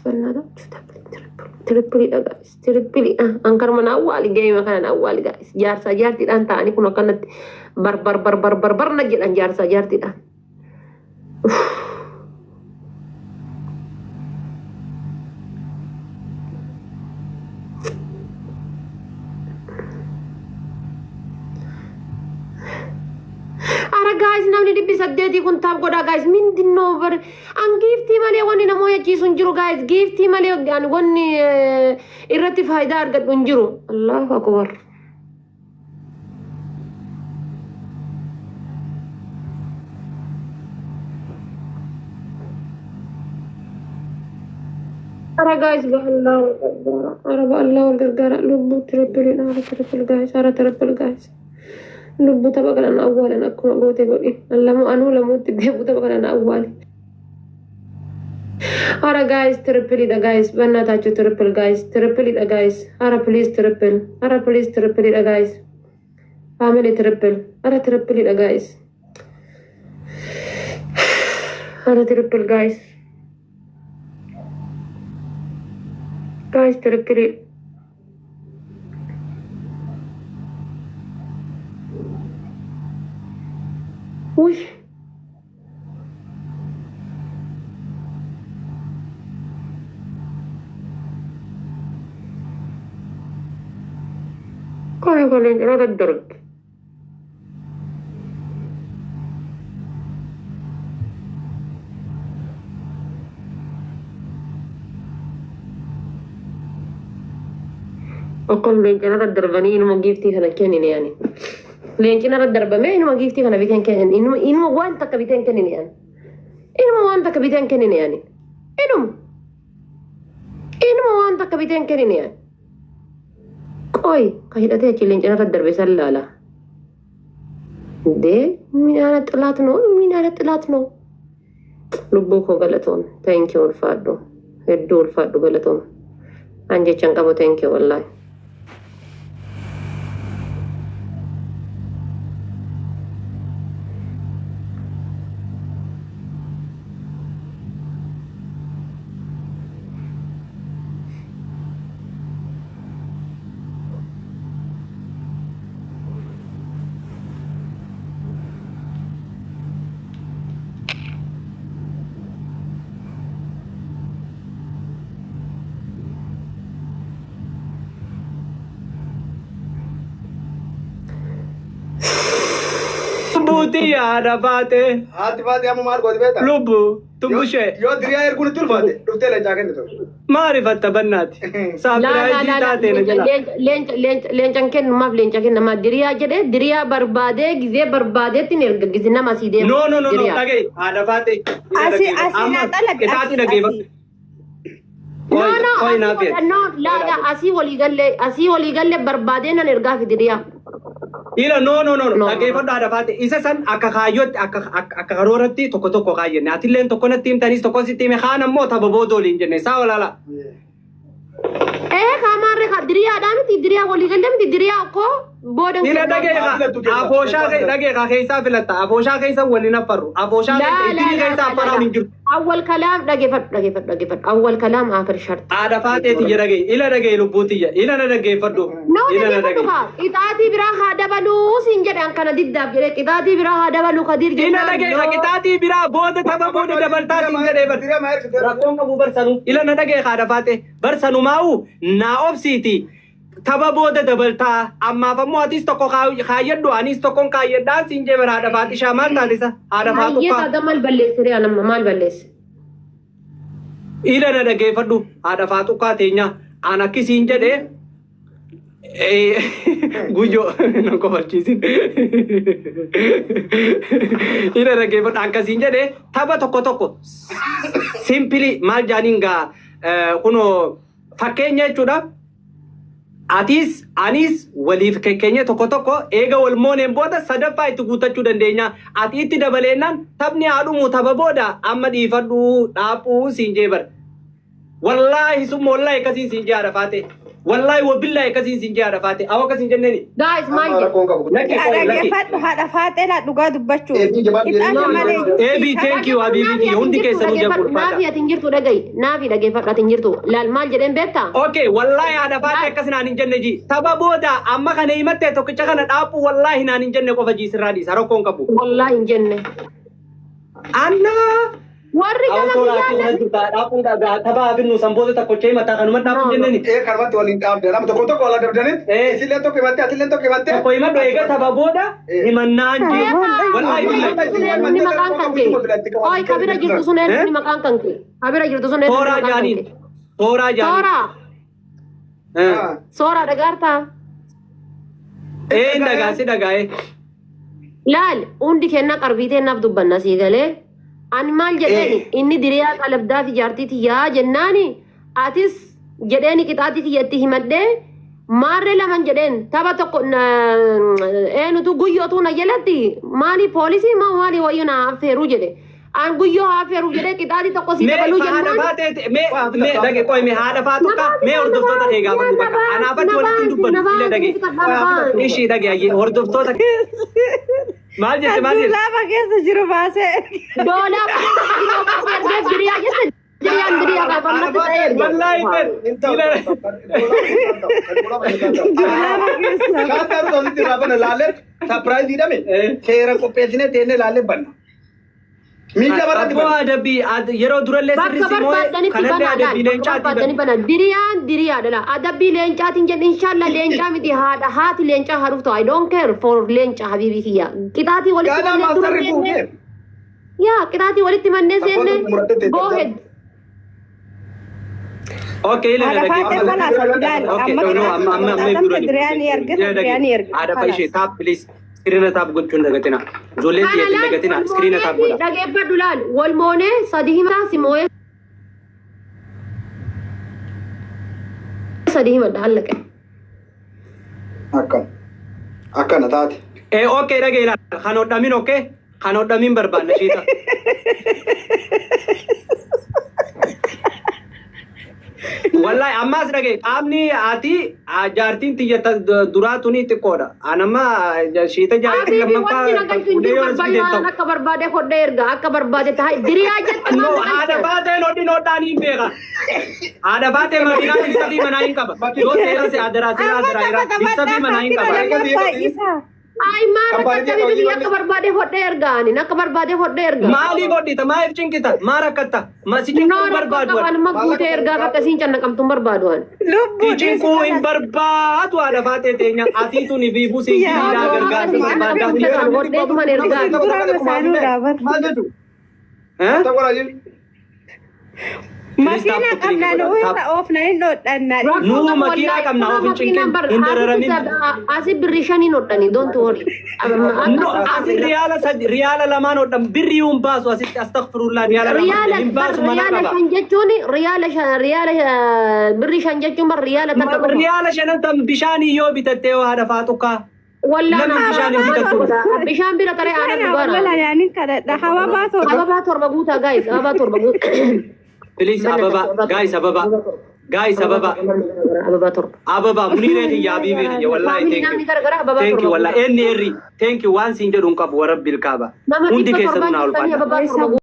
በእናታችሁ triple dha guys, triple dha. Ankaruma na awwaali geema kana na awwaali guys. Jaarsaa jaartiidhaan ta'anii kun akkanatti bar bar bar bar bar bar na jedhan jaarsaa jaartiidhaan. Ara guys, namni 800 kun tap godhaa guys. Mindinoo bar an gift malee wanni namoota yachiisu hin jiru guys. Gift malee an wanni irratti faayidaa argadhu hin jiru. Allahu akbar. Ara guys, በአላህ wal gargaara. Ara በአላህ wal gargaara. Lubbuu triple dha. Ara triple guys. Ara triple guys. Lubbuu tapha kana na awwaalan akkuma goote godhi. Lamu anuu lamuutti deebi'u tapha kana na awwaali. Ara guys, triple dha guys. በእናታችሁ triple guys. Triple dha guys. Ara please triple. Ara please triple dha guys. Family triple. Ara triple dha guys. Ara triple guys. Guys, triple. Uy. Kaya ko lang darg. Akkam leencina daddarbanii inuma gift kana kennine yaani. Leencina daddarbamee inuma gift kana biteen kennin inuma inuma waan takka biteen kennine yaani. Inuma waan takka biteen kennine yaani. Inuma inuma waan takka biteen kennine yaani. Qoy ka hidhatee achi leencina daddarbe san laala. እንዴ ምን አይነት ጥላት ነው? ምን አይነት ጥላት ነው? Lubbuu koo galatoom. Thank you, ulfaadhu. Hedduu ulfaadhu, galatoom. An jechan qabu, thank you wallaahi. Lubbuutii yaada baate. Haati baatee amma maal gooti beektaa? Lubbuu tumbushee. Yoo diriyaa erguun itti ulfaate dhuftee leencaa kennitu. Maarifatta bannaati? Surprise taatee na jala. Leencan kennu maaf leenca kenna diriyaa jedhee diriyaa barbaadee gizee barbaadeetti ni erga gizi nama sii deemu. No, no, no, no, dhagahi, haadha baate. Asii asii naa xalabi. Qixaatii dhageeffadhu. No, no, Qoy naa fe'e. No, laa, asii walii galle barbaadee nan ergaa fi diriyaa. Ila, no, no, no, No. dhaggeeffadhu haadha baate. Isa san akka kaayyootti, akka akka karooratti tokko tokko kaayyenne. Atilleen tokko natti himtanis, tokko sitti hime, kaan ammoo tapha booda waliin jenne. Isaa walaala. Ee, kaamaarree ka diriyaadhaa miti, diriyaa walii galle miti, diriyaa koo booda. Ila, dhagee, afooshaa dhagee, kaa keessaa filatta. Afooshaa keessa waliin affarru. Afooshaa keessa itti keessa affaraan hin jiru. أول كلام dhaggeeffadhu, dhaggeeffadhu, dhaggeeffadhu. أول كلام آخر شرط. Haadha faateeti tiyya, dhagee, ila dhagee, lubbuu tiyya, ila na dhaggeeffadhu. No. Ila na Dhaggeeffadhu dhagee. kaa qixaatii biraa haa dabaluu siin jedhan kana diddaaf jedhee qixaatii biraa haa dabaluu Kadiir Ila jennaan. dhagee, ka qixaatii biraa booda, tapha booda dabaltaa siin jedhee bar. Diriyaa maa ergitu? Rakkoon qabu barsanuu. Ila na dhagee, haadha faate. Barsanumaa'u naa obsiiti. Tapha booda dabaltaa. Ammaaf ammoo atis tokko kaayyadhu, anis tokkon kaayyadhaan siin jee bara, haadha faati ishaa maal taatisa? Haadha faatu Hayyee kaa. taata, maal balleesse ree anamma, maal balleesse? Ila na dhaggeeffadhu, haadha faatu kaateenya. An akkisiin jedhee guyyoo nan kofalchiisin. Ila dhaggeeffadhu, akkasiin jedhee tapha tokko tokko simple maal jaaniin gaa, kunoo fakkeenya jechuudha. Atis anis waliif kekkeenye tokko tokko eega wal mooneen booda sadaffaa itti guuttachuu dandeenya. Ati itti dabaleennaan taphni haa dhumu, tapha booda amma dhiifadhu dhaaphuu siin jee bara. Wallaahi summa wallaahi akkasiin siin jee, haadha faate. Wallaahi wabillaahi akkasiin siin jee, haadha faate. Awwa, akkasiin jenneeni. Guys, maal jedhe? Rakkoon qabu. Lakki, qoy, lakki. Dhaggeeffadhu, haadha faaxeelaa, dhugaa dubbachuuf. Eebii jabaadhu. Qixaata malee. Eebii, thank you, habiibii, hundi keessanuu jabbu Naafi ulfaata. ati hin jirtu, dhagayi. Naafi dhaggeeffadhu, ati hin jirtu. Laal, maal jedheen beektaa? Okay, wallaahi haadha faate akkas naan hin jenne ji. Tapha booda amma kana himatte tokkicha kana dhaaphu wallaahi naan hin jenne qofa ji, sirraa dhiisa, rakkoon qabu. Wallaahi hin jenne. Annaa. Warri gama kiyyaa Dhaaphuun tapha hafinnu sanboota tokkocha himataa kanuma dhaaphuun jenneeni. Ee, kanumatti waliin dhaabde. Nama tokko tokko wal adabdanitti. Isillee tokko himatte, atillee tokko himatte. Tokko himadhu, eega tapha booda himannaan jee. Wallaahi billahi. Eenyuun maqaan kan kee? Oi, kabira jirtu sun eenyuun maqaan kan kee? Kabira jirtu sun eenyuun Tooraa maqaan kan jaaniin. kee? Tooraa jaaniin. Sooraa. Sooraa dhagaartaa? Ee, hin dhagaa, si dhagaa'ee. Laal, hundi kennaa qarbii teennaaf dubbanna sii galee. Ani maal jedheeni, inni diriyaa qalabdaa fi jaartii tiyyaa jennaani, atis jedheeni qixaatii tiyya itti himadhee maarree laman jedheen, tapha tokko eenyutu guyyootu na jalatti maali poolisii maa maali wayyuu na affeeruu jedhe. An guyyoo haa affeeruu jedhee qixaatii tokko si Mee dabaluu haadha jennaan. faatee, mee mee dhage, qoy, mee haadha faatu ka mee hordoftoota kee gaafadhu, bakka anaafatti walitti hin dubbannu ila dhage. Ishii dhage, ayyee, hordoftoota maal jette, maal jette? Lafa keessa jiru baasee. Doolaa ergeef diriyaa jette, diriyaan diriyaa gaafannatti ta'ee erge. Wallaahi ber. Hin ta'u. Lafa keessa. Shaantaa nuti asitti irraa bana laallee surprise hidhame. Seera qopheessinee teennee laallee banna. Miidhaa barratti Abboo banna. adabbii yeroo durallee Bakka sirri si moo'e barbaadanitti kanallee banaa laal. adabbii Bakka leencaati barbaadanii banna. banaa. Diriyaan diriyaadha laal. Adabbii leencaatiin jedhe, inshallah leencaa miti, haadha haati leencaa haa dhuftu. I don't care for leenca, habiibii kiyya. Qixaatii walitti Gaanaa mannee dura maastarri seenne. buufee. Yaa, qixaatii walitti mannee seenne. Murattee Go ahead. Okay, ila Haadha dhage. faaxee kalaas ilaali. Okay, Amma no, no, amma amma amma qixaatamte durani. diriyaan ergita, diriyaan ergita. Haadha fa ishee tap, please. Screen tap gochuun dagatina. Ijoolleen Kana xiyyeetiin laal dagatina. Screen tap godha. Dhageeffadhu laal. Wal moonee sadi himaa, si moo'ee sadi himadha hallaqe. Akkana. Akkana taate. Eh, okay, dhage, ilaal. Kan hodhamin, okay? Kan hodhamin barbaanna shiita. Wallahi ammas dhage, qaamni ati jaartiin tiyya duraa tuni xiqqoodha. An amma shiita jaartiin Habiibi, lammaffaa wanti na galchu hin fuudhee jiru yoo as fideen barbaadu ta'u. akka barbaade hodhee erga, akka barbaade ta'a diriyaa jette. No, Maal na haadha galcha? faateen hodhin hodhaan hin beeka. Haadha faatee makiinaa ibsa fi manaa hin qaba. Yoo seera se adaraa seera Amma adaraa tapha ibsa fi taphadhaa manaa hin qaba. lama baay'isaa. Ay, maal Kampaanii rakkata biyya, hojii akka barbaade hodhee erga, ani akka barbaade hodhee erga. Maaliif hodhita? Maaliif cinqita? Maa rakkatta? Ma si cinquu No, hin rakkoo barbaadu qabaan ani. amma guutee ergaa, akka isiin cannaqamtu hin barbaadu ani. Lubbuu Si cinquu hin barbaadu, haadha faatee teenya. Atiitu ni biibuu siin Yaa, hidhaa gargaarsa barbaaddaa. Hodheetuman ergaa. Maal jechuun? Eh? Tokko raajii. Makiina qabna, nu irra oofna, hin dhodhanna. Nuu makiinaa qabna, of hin cinqin, hin dararamin. Asi birri shaniin hodhani, don't worry. No, asi riyaala sadi, riyaala lamaan hodhan, birrii hin baasu asitti, astaghfirullah, riyaala lamaan Riyaala hin baasu, mana riyaala qaba. shan jechuun, riyaala shan, riyaala birri shan jechuun bar riyaala takka qofa. Riyaala shanan tan bishaanii yoo bitattee yoo haadha faaxukkaa. Wallaan Namni bishaan hin bitatu. Bishaan bira taree aanan Kana dhugaara. wala ani kadhadha. Hababaa 7. Ababaa 7 guutaa, guys, ababaa 7 guutaa. Please, ababa, guys, ababa, guys, ababa. Ababaa 7. Ababa muniiree kiyya, habiibii kiyya, wallahi Family thank namni you. garagara ababaa Thank you, 7 wallahi guutaa. inni erri, thank you, waan siin jedhu hin qabu, warabbil kaaba. Nama Hundi 700 keessanuu naa jirtanii ulfaadha. ababaa 7.